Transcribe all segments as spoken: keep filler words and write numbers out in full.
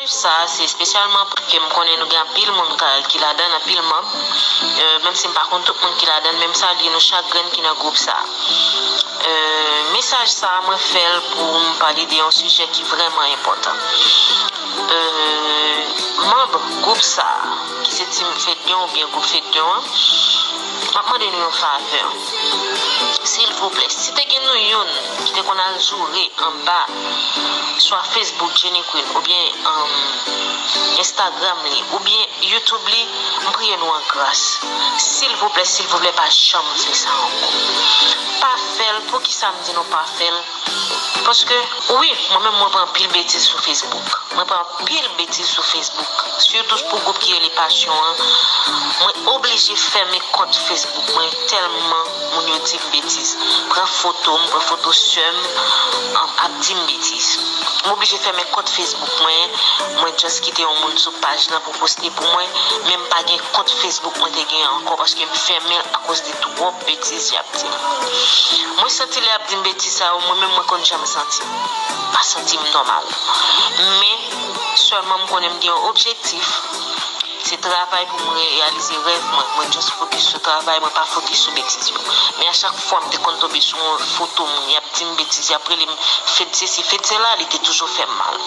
Sa a se espesyalman pou ke m konnen nou gen anpil moun ka- ki ladan, anpil manm, euh, menm si m pa konn tout moun ki ladan, men m salye nou chak grenn ki nan gwoup sa a. Euh, mesaj sa a, mwen fè l pou m pale de yon sijè ki vrèman enpòtan. Euh, manm gwoup sa a, ki se Team Fedyon oubyen gwoup Fedyon an, m ap mande nou yon favè. Silvouplè, si te gen nou youn ki te konn al joure anba swa Facebook Jenny Queen oubyen, um, Instagram li oubyen YouTube li, m priye nou an gras. Silvouplè, silvouplè, pa janm fè sa ankò. Pa fè l. Poukisa m di nou pa fè l? Paske, wi, mwen menm mwen pran anpil betiz sou Facebook. Mwen pran anpil betiz sou Facebook. Sitou pou gwoup ki rele Pasyon an. Mwen oblije fèmen kont Facebook mwen tèlman moun yo di m betiz. Pran foto m, pran foto sè m, an- ap di m betiz. M oblije fèmen kont Facebook mwen. Mwen just kite yon moun sou paj lan pou poste pou mwen. Men m pa gen kont Facebook mwen te gen ankò paske m fèmen l akoz de twòp betiz y ap di m. Mwen santi lè y ap di m betiz sa yo, mwen menm mwen konn jan m santi m. Pa santi m nòmal. Men sèlman m konnen m gen yon objektif. Se travay pou m reyalize rèv mwen. Mwen just fokis sou travay, mwen pa fokis sou betiz yo. Men a chak fwa m te konn tonbe sou yon foto moun, y ap di m betiz, y ap rele m Fed sesi, Fed sela, li te toujou fè m mal.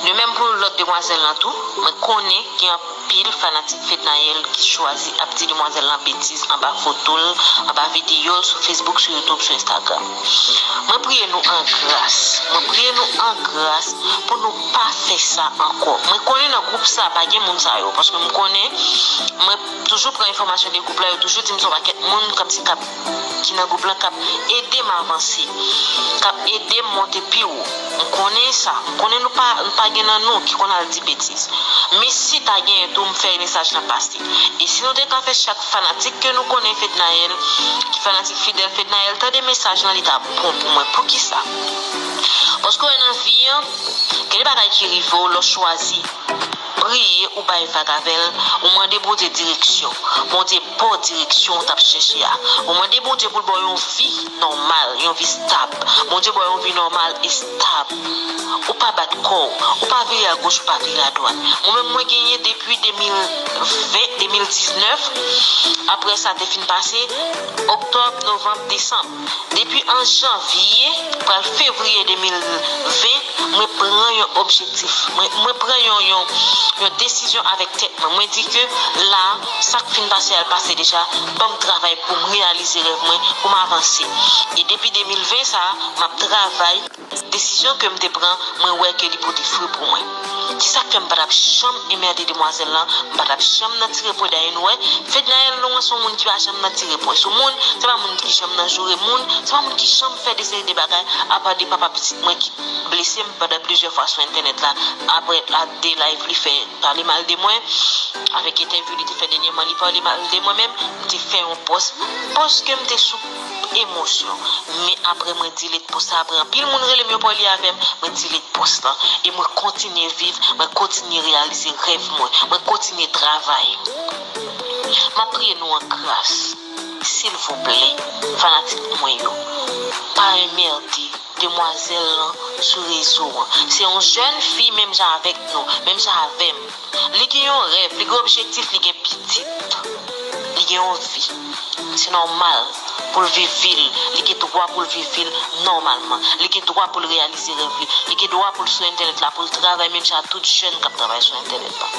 De menm pou lòt demwazèl lan tou, mwen konnen gen anpil fanatik Fednaelle ki chwazi ap di demwazèl lan betiz anba foto l, anba videyo l sou Facebook, sou YouTube, sou Instagram. Mwen priye nou an gras. Mwen priye nou an gras pou nou pa fè sa ankò. Mwen konnen nan gwoup sa pa gen moun sa yo, paske m konnen mwen toujou pran enfòmasyon de gwoup la, yo toujou di m se yon pakèt moun kòmsi k ap, ki nan gwoup la k ap ede m avanse, k ap ede m monte pi wo. M konnen sa. M konnen nou pa, nou pa gen nan nou ki konn al di betiz. Men si ta genyen tou, m fè mesaj lan pase. E si nou te ka fè chak fanatik ke nou konnen Fednaelle, ki fanatik fidèl Fednaelle, tande mesaj lan, li ta bon pou mwen. Poukisa? Paske w wè nan vi an, gen de bagay ki rive w lè w chwazi priye, ou bay vag avè l, ou mande Bondye direksyon. Bondye ba w direksyon w t ap chèche a. Ou mande Bondye pou l ba w yon vi nòmal, yon vi stab. Bondye ba w yon vi nòmal e stab. Ou pa bat kò w, ou pa vire agoch, ou pa vire adwat. Mwen menm, mwen genyen depi de mil ven, de mil diznèf. Apre sa te fin pase, oktòb, novanm, desanm. Depi an janvye, pral fevriye de mil ven, mwen pran yon objektif. Mwen, mwen pran yon, yon, yon desizyon avèk tèt mwen. Mwen di ke la, sa k fin pase a, l pase deja, ban m travay pou m reyalize rèv mwen, pou m avanse. E depi de mil ven sa a, m ap travay. Desizyon ke m te pran, mwen wè ke li pote fwi pou mwen. Se sa k fè m pa t ap janm enmède demwazèl lan, m pa t ap janm nan tire pwen. Dayè nou wè, Fednaelle nou an se yon moun ki pa janm nan tire pwen sou moun, se pa moun ki janm nan joure moun, se pa moun ki janm fè de seri de bagay, apa de papa pitit mwen ki blese m pandan plizyè fwa sou entènèt la, apre la de live li fè pale mal de mwen, avèk entèvyou li te fè dènyèman, li pale mal de mwen menm, m te fè yon pòs, paske m te sou emosyon. Men apre mwen delete pòs la, apre anpil moun rele m, yo pale avè m, mwen delete pòs lan. E mwen kontinye viv, mwen kontinye reyalize rèv mwen, mwen kontinye travay. M ap priye nou an gras, silvouplè, fanatik mwen yo, pa enmède demwazèl lan sou rezo an. Se yon jèn fi menm jan avèk nou, menm jan avè m. Li gen yon rèv, li gen objektif, li gen pitit. Li gen yon vi. Se nòmal pou l viv vi l. Li gen dwa pou l viv vi l nòmalman. Li gen dwa pou l reyalize rèv li. Li gen dwa pou l sou entènèt la, pou l travay menm jan ak tout jèn k ap travay sou entènèt la.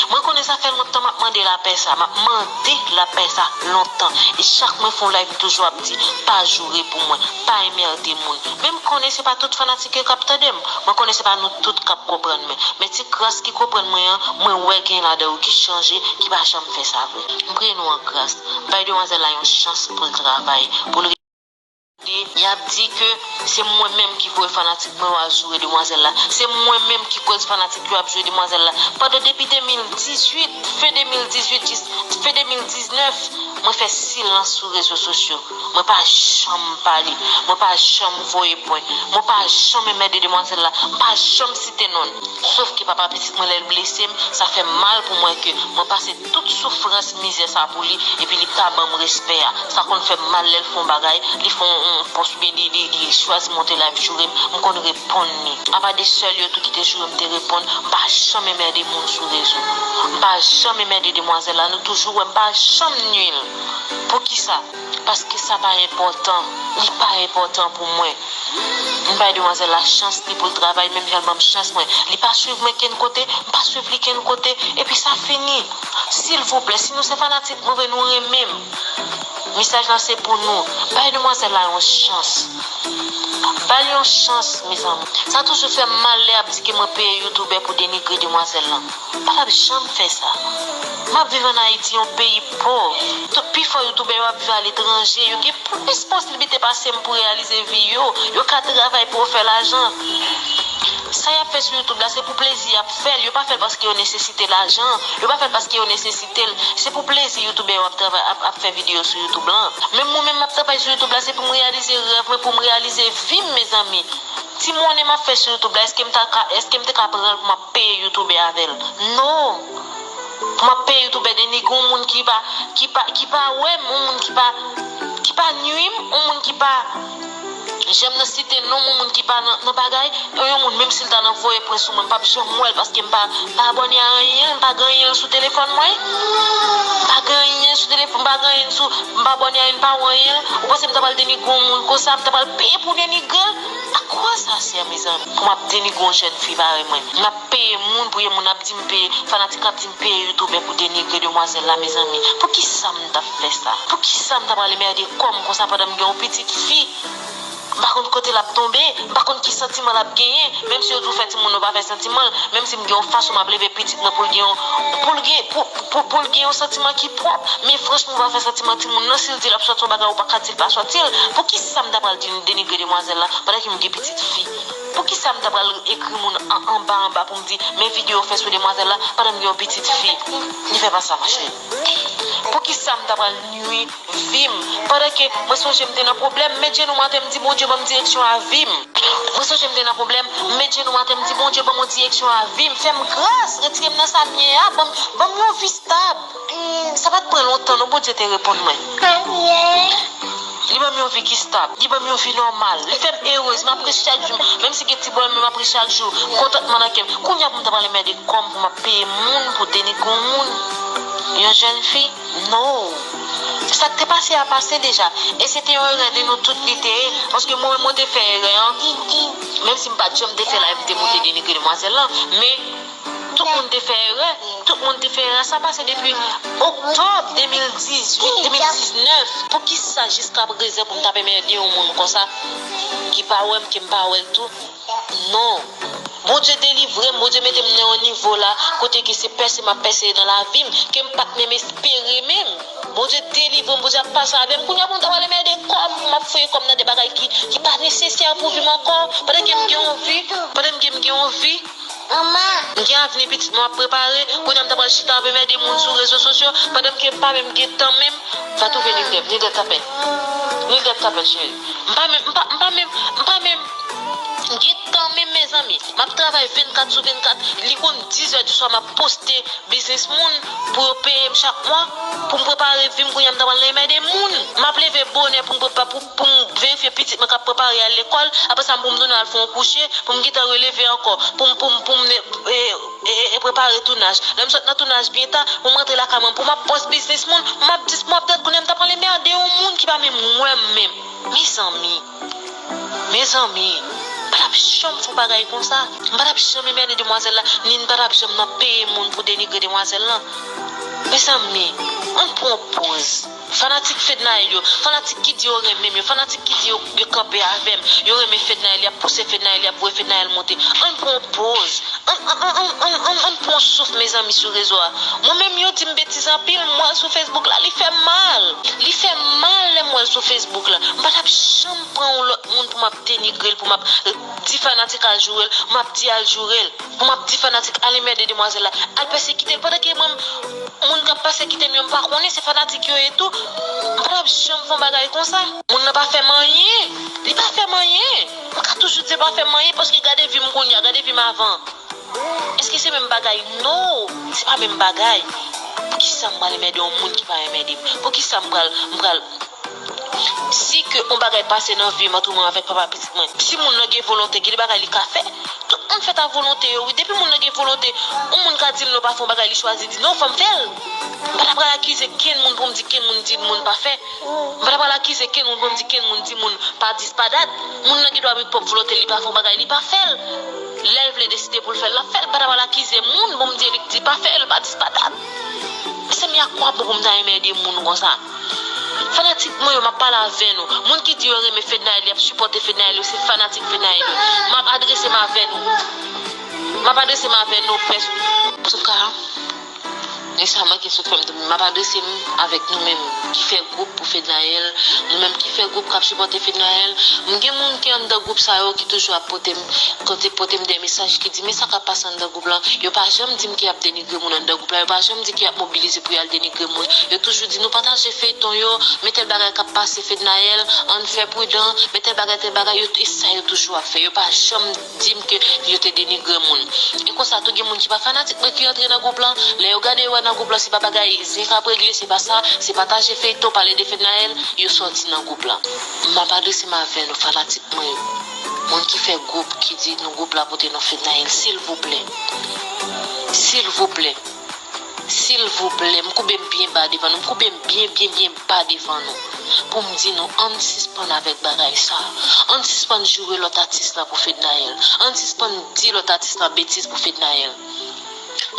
Mwen konnen sa fè lontan m ap mande lapè sa. M ap mande lapè sa lontan. E chak mwen fè yon live, m toujou ap di, pa joure pou mwen, pa enmède moun. Men m konnen se pa tout fanatik yo k ap tande m. Mwen konnen se pa nou tout k ap konprann mwen. Men ti kras ki konprann mwen an, mwen wè gen ladan yo ki chanje, ki pa janm fè sa vre. M priye nou an gras. Bay demwazèl la yon chans pou l travay, pou l rete. Y ap di ke se mwen menm ki voye fanatik mwen yo al joure demwazèl la. Se mwen menm ki koz fanatik yo ap joure demwazèl la. Pandan depi de mil dizuit, fen de mil dizuit jis fen de mil diznèf, Mwen fè silans sou rezo sosyo. Mwen pa janm pale. Mwen pa janm voye pwen. Mwen pa janm enmède demwazèl la. M pa janm site non l. Sof ke papa pitit mwen, lè l blese m, sa fè m mal pou mwen ke mwen pase tout soufrans, mizè sa pou li, epi li pa ban m respè a. Sa konn fè m mal lè l fè yon bagay, li fè yon, yon pòs oubyen li, li, li chwazi monte live joure m, m konn reponn li. Apa de sèl yo tou ki te joure m, te reponn, m pa janm enmède moun sou rezo. M pa janm enmède demwazèl la, nou toujou wè m pa janm nui l. Poukisa? Paske sa pa enpòtan. Li pa enpòtan pou mwen. M bay demwazèl la chans li pou l travay, menm jan l ban m chans mwen. Li pa swiv mwen kenn kote, m pa swiv li kenn kote, epi sa fini. Silvouplè, si nou se fanatik mwen vre, nou renmen m. Mesaj la se pou nou. Bay demwazèl la yon chans. Ba l yon chans, mezanmi. Sa toujou fè m mal lè y ap di ke mwen peye youtubè pou denigre demwazèl lan. M pa t ap janm fè sa. M ap viv ann Ayiti, yon peyi pòv. Tout pifò youtubè yo ap viv aletranje, yo gen plis posiblite pase m pou reyalize vi yo. Yo ka travay pou yo fè lajan. Sa y ap fè sou YouTube la, se pou plezi y ap fè l. Yo pa fè l paske yo nesesite lajan. Yo pa fè l paske yo nesesite l. Se pou plezi youtubè yo ap travay, ap, ap fè videyo sou YouTube lan. Menm mwen menm, m ap travay sou YouTube la, se pou m reyalize rèv mwen, pou m reyalize vi m, mezanmi. Ti monnen m ap fè sou YouTube la, èske m ta ka, èske m te ka pran l pou m ap peye youtubè avè l? Non! Pou m ap peye youtubè denigre yon moun ki pa, ki pa, ki pa wè m, yon moun ki pa, ki pa nui m, yon moun ki pa janm nan site non m, yon moun ki pa nan, nan bagay, yon moun, menm si l ta nan voye pwen sou mwen, m p ap janm wè l paske m pa, pa abòne a anyen, m pa gen anyen sou telefòn mwen. M pa gen anyen sou telefòn, m pa gen anyen sou, m pa abòne a anyen, m pa wè anyen. Ou panse m ta pral denigre yon moun konsa, m ta pral peye pou denigre l? A quoi ça sert, mezanmi? Pou m ap denigre yon jèn fi parèy mwen. M ap peye moun pou yon moun ap di m peye, fanatik ap di m peye youtubè pou denigre demwazèl la, mezanmi. Poukisa m t ap fè sa? Poukisa m t ap pral enmède kò m konsa pandan m gen yon pitit fi? M pa konn kote l ap tonbe, m pa konn ki santiman l ap genyen, menm si yo tou fè timoun yo pa fè santiman l, menm si m gen yon fason m ap leve pitit mwen pou l gen yon, pou l gen, pou, pou, pou l gen yon santiman ki pwòp, men franchman ou pa fè santiman timoun nan, si l di l ap sòti yon bagay ou pa ka di l pa sòti l, poukisa m ta pral di, denigre demwazèl la pandan ke m gen pitit fi? Poukisa m ta pral ekri moun an, anba anba pou m di, men videyo w fè sou demwazèl la pandan m gen yon pitit fi? Li fè pa sa, ma chérie. Poukisa m ta pral nui vi m? Pandan ke mwen sonje m te nan pwoblèm, m met jenou m atè, m di, Bondye, ban m direksyon a vi m. Mwen sonje m te nan pwoblèm, m met jenou m atè, m di, Bondye, ban m yon direksyon a vi m. Fè m gras, retire m nan sa m ye a, ban m, ban m yon vi stab. Hmm, sa pa t pran lontan, non, Bondye te reponn mwen. Li ban m yon vi ki stab, li ban m yon vi nòmal, li fè m erez, m ap ri chak jou, menm si gen ti pwoblèm, men m ap ri chak jou, kontantman nan kè m. Kounye a pou m ta pral enmède kò m pou m ap peye moun pou denigre yon moun, yon jèn fi? No. Sa k te pase a pase deja. E se te yon erè de nou tout li te ye. Paske mwen menm mwen te fè erè an. Menm si m pa t janm te fè live, m te monte denigre demwazèl lan. Men, tout moun te fè erè. Tout moun te fè erè. Sa pase depi oktòb de mil dizuit, de mil diznèf. Poukisa jiska prezan pou m t ap enmède yon moun konsa ki pa wè m, ke m pa wè l tou? Non. Bondye delivre m, Bondye mete m nan yon nivo la, kote ke se pèse m ap pèse nan lavi m, ke m pa t menm espere menm. Bondye delivre m, Bondye ap pase avè m. Kounye a pou m ta pral enmède kò m, pou m ap foye kò m nan de bagay ki, ki pa nesesè pou vi m ankò. Pandan ke m gen yon vi, pandan ke m gen yon vi, m gen avni pitit mwen ap prepare, kounye a m ta pral chita ap enmède moun sou rezo sosyo, pandan ke m pa menm gen tan menm. Va twouve Nildèv, Nildèv t ap fè. Nildèv t ap fè, cheri. M pa menm, m pa, m pa menm, m pa menm gen tan menm, mezanmi. M ap travay vennkat sou vennkat. Li konn diz è di swa m ap poste biznis moun pou yo peye m chak mwa. Pou m prepare vi m, kounye a m ta pral nan enmède moun. M ap leve bonè pou m prepa-, pou, pou m verifye pitit mwen k ap prepare al lekòl. Apre sa, pou m tounen al fè yon kouche, pou m gentan releve ankò. Pou m, pou m, pou m, e, e, e prepare tounaj. Lè m sot nan tounaj byen ta, pou m rantre lakay mwen, pou m ap bòs biznis moun, m ap dis, m ap dat kounye a m ta pral enmède yon moun ki pa menm wè m menm. Mezanmi. Mezanmi. M pa t ap janm fè yon bagay konsa. M pa t ap janm enmède demwazèl la, ni m pa t ap janm nan peye moun pou denigre demwazèl lan. Mezanmi, ann pran yon poz. Fanatik Fednaelle yo, fanatik ki di yo renmen m yo, fanatik ki di yo, yo kanpe avè m, yo renmen Fednaelle, y ap pouse Fednaelle, y ap voye Fednaelle monte. Ann pran yon poz. Ann, ann, ann, ann, ann, ann, ann pran yon souf, mezanmi, sou rezo a. Mwen menm, yo di m betiz anpil, m wè l sou Facebook la, li fè m mal. Li fè m mal lè m wè l sou Facebook la. M pa t ap janm pran yon lòt moun pou m ap denigre l, pou m ap, eh, di fanatik al joure l, m ap di al joure l. Pou m ap di fanatik al enmède demwazèl la, al pèsekite l, pandan ke mwen, moun k ap pèsekite m yo, m pa konnen. se fanatik yo ye tou. M pa t ap janm fè yon bagay konsa. Moun nan pa fè m anyen. Li pa fè m anyen. M ka toujou di l pa fè m anyen paske gade vi m kounye a, gade vi m avan. Èske se menm bagay? No, se pa menm bagay. Poukisa m pral enmède yon moun ki pa enmède m? Poukisa m pral, m pral, si ke yon bagay pase nan vi m, antouman avèk papa pitit mwen, si moun nan gen volonte, gen de bagay li ka fè. Tout moun fèt a volonte yo, wi. Depi moun nan gen volonte, yon moun ka di l non, pa fè yon bagay, li chwazi di non, fò m fè l. M pa ta pral akize kenn moun pou m di kenn moun di moun pa fè. M pa ta pral akize kenn moun pou m di kenn moun di moun pa dis pa dat. Moun nan gen dwa gen pwòp volonte, li pa fè yon bagay, li pa fè l. Lè l vle deside pou l fè l, l ap fè l. M pa ta pral akize moun pou m di li di pa fè l, pa dis pa dat. Mezanmi, a kwa bon pou m ta enmède moun konsa? Fanatik mwen yo, m ap pale avè nou. Moun ki di yo renmen Fednaelle, y ap sipòte Fednaelle yo, se fanatik Fednaelle yo. M ap adrese m avè nou. M ap adrese m avè nou, pès-, antouka, e sa manke sot fè m tou. M ap adrese m avèk nou menm ki fè gwoup pou Fednaelle, nou menm ki fè gwoup k ap sipòte Fednaelle. M gen moun ki anndan gwoup sa yo ki toujou ap pote m, pote, pote m de mesaj ki di, men sa k ap pase anndan gwoup lan, yo pa janm di m ke y ap denigre moun anndan gwoup la, yo pa janm di ke y ap mobilize pou y al denigre moun. Yo toujou di nou pataje feyton yo, men tèl bagay k ap pase Fednaelle, ann fè pridan, men tèl bagay, tèl bagay, yo, e sa yo toujou ap fè. Yo pa janm di m ke yo te denigre moun. E konsa tou gen moun ki pa fanatik mwen ki antre nan gwoup lan, lè yo gade yo wè nan gwoup lan se pa bagay zen k ap regle, se pa sa, se pataje feyton, pale de Fednaelle, yo sòti nan gwoup lan. M ap adrese m avè nou fanatik mwen yo. Moun ki fè gwoup, ki di nou gwoup la pote non Fednaelle, silvouplè. Silvouplè. Silvouplè, m koube m byen ba devan nou, m koube m byen, byen, byen ba devan nou. Pou m di nou, ann sispann avèk bagay sa. Ann sispann joure lòt atis lan pou Fednaelle. Ann sispann di lòt atis lan betiz pou Fednaelle.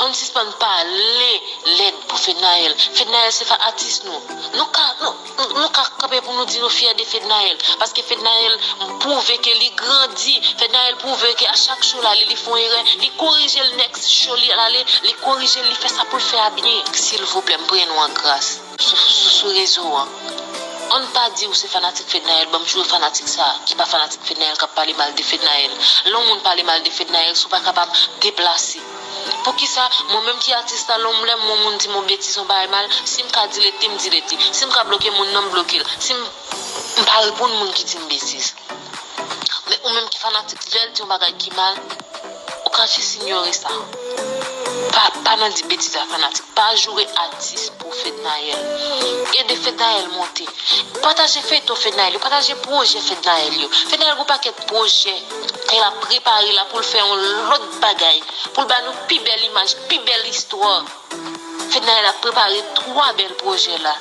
Ann sispann pale lèd pou Fednaelle. Fednaelle se fa atis nou. Nou ka, nou, nou ka kanpe pou nou di nou fyè de Fednaelle. Paske Fednaelle pwouve ke li grandi. Fednaelle pwouve ke a chak show l ale, li fè yon erè, li korije l next show li al ale, li korije l, li fè sa pou l fè a byen. Silvouplè, m priye nou an gras. Sou, sou, sou rezo an. Ann pa di ou se fanatik Fednaelle, ban m joure fanatik sa a, ki pa fanatik Fednaelle, k ap pale mal de Fednaelle. Lè yon moun pale mal de Fednaelle, si w pa kapab deplase. Poukisa, mwen menm ki atis la, lè m, lè m wè yon moun di m yon betiz, yon bagay mal, si m ka delete, m delete. Si m ka bloke moun nan, m bloke l. Si m, m pa reponn moun ki di m betiz. Men ou menm ki fanatik, lè l di yon bagay ki mal, ou ka jis inyore sa. Pa, pa nan di betiz a fanatik. Pa joure atis pou Fednaelle. Ede Fednaelle monte. Pataje feyton Fednaelle yo, pataje pwojè Fednaelle yo. Fednaelle gen yon pakèt pwojè ke l ap prepare la pou l fè yon lòt bagay, pou l ba nou pi bèl imaj, pi bèl istwa. Fednaelle ap prepare twa bèl pwojè la.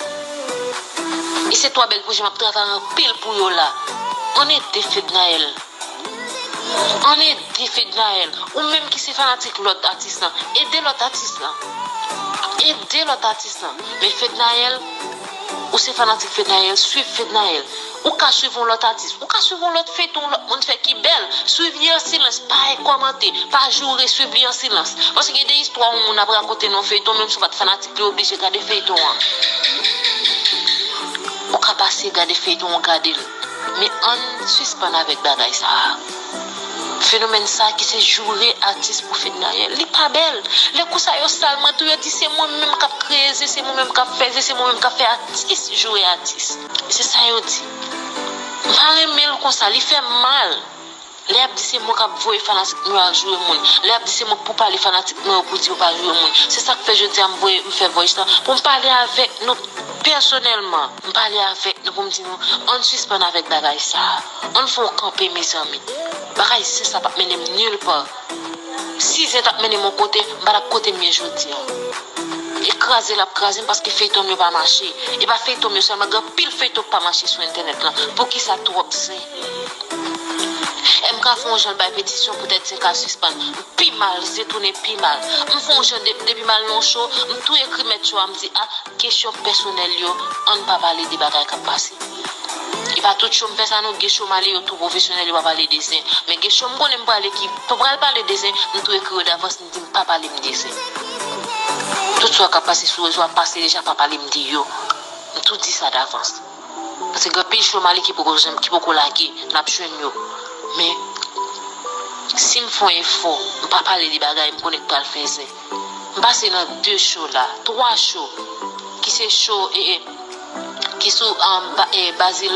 E se twa bèl pwojè m ap travay anpil pou yo la. Ann ede Fednaelle. Ann ede Fednaelle. Ou menm ki se fanatik lòt atis lan, ede lòt atis lan. Ede lòt atis lan. Men Fednaelle, ou se fanatik Fednaelle, swiv Fednaelle. Ou ka swiv yon lòt atis. Ou ka swiv yon lòt feyton, yon lòt moun fè ki bèl. Swiv li an silans, pa kòmante, pa joure, swiv li an silans. Paske gen de istwa yon moun ap rakonte nan yon feyton, menm si w pa t fanatik li, ou oblije gade feyton an. Ou ka pase gade feyton an, gade l. Men ann sispann avèk bagay sa a. Fenomèn sa a ki se joure atis pou Fednaelle, li pa bèl. Lè kou sa yo sal mwen tou, yo di se mwen menm k ap kreye zen, se mwen menm k ap fè zen, se mwen menm k ap fè atis joure atis. Se sa yo di. M pa renmen l konsa, li fè m mal. Lè y ap di se mwen k ap voye fanatik mwen yo al joure moun. Lè y ap di se mwen k pou pale fanatik mwen yo pou di yo pa joure moun. Se sa k fè jodi a m voye, m fè voice la pou m pale avèk nou pèsonèlman. M pale avèk nou pou m di nou, ann sispann avèk bagay sa a. Ann fè yon kanpe, mezanmi. Bagay zen sa p ap mennen m nil pa. Si zen t ap mennen m yon kote, m pa t ap kote m ye jodi a. E kraze l ap kraze m paske feyton m yo pa mache. E pa feyton m yo sèlman, gen anpil feyton k pa mache sou entènèt lan. Poukisa twòp zen? M ka fè yon jan bay petisyon poutèt zen ka sispann. Pi mal, zen tounen pi mal. M fè yon jan de, depi m al nan yon show, m tou ekri mèt show a, m di, a, kesyon pèsonèl yo, ann pa pale de bagay k ap pase. E pa tout show m fè sa non, gen show m ale yo tou pwofesyonèl, yo pa pale de zen. Men gen show m konnen m prale ki pral pale de zen, m tou ekri yo davans, m di m pa pale m de zen. Tout sa k ap pase sou rezo a pase deja, pa pale m de yo. M tou di sa davans. Paske gen anpil show m ale ki poko janm, ki poko lage, n ap jwenn yo. Men, si m fè yon efò, m pa pale de bagay m konnen k pral fè zen. M pase nan de show la, twa show, se cho e, e, ki sou um, ba, e, Bazil,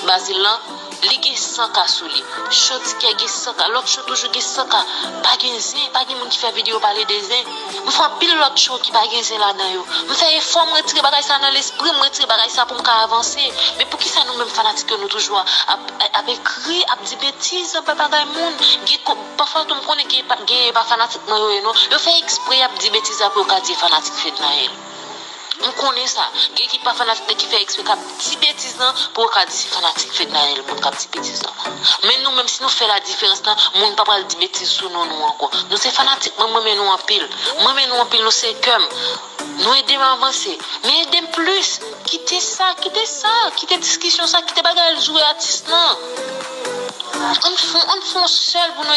Bazil lan, li gen san ka sou li. Cho ti kè gen san ka, lòt cho toujou gen san ka. Pa gen zen, pa gen moun ki fè videyo pale de zen. M fè anpil lòt cho ki pa gen zen ladan yo. M fè efò, m retire bagay sa nan lespri m, m retire bagay sa pou m ka avanse. Men poukisa nou menm fanatik yo nou toujou ap, ap, ap ekri, ap di betiz anba bagay moun? Gen ko- Pafwa tou m konnen gen pa, gen pa fanatik mwen yo ye non. Yo fè eksprè y ap di betiz la pou yo ka di fanatik Fednaelle. M konnen sa. Gen ki pa fanatik mwen ki fè eksprè k ap di betiz lan pou yo ka di se fanatik Fednaelle moun k ap di betiz lan. Men nou menm si nou fè la diferans lan, moun pa pral di betiz sou non nou ankò. Nou se fanatik mwen, m renmen nou anpil. M renmen nou anpil, nou se kè m. Nou ede m avanse. Men ede m plis. Kite sa, kite sa. Kite diskisyon sa, kite bagay al joure atis lan. Ann fon, ann fon sèl pou nou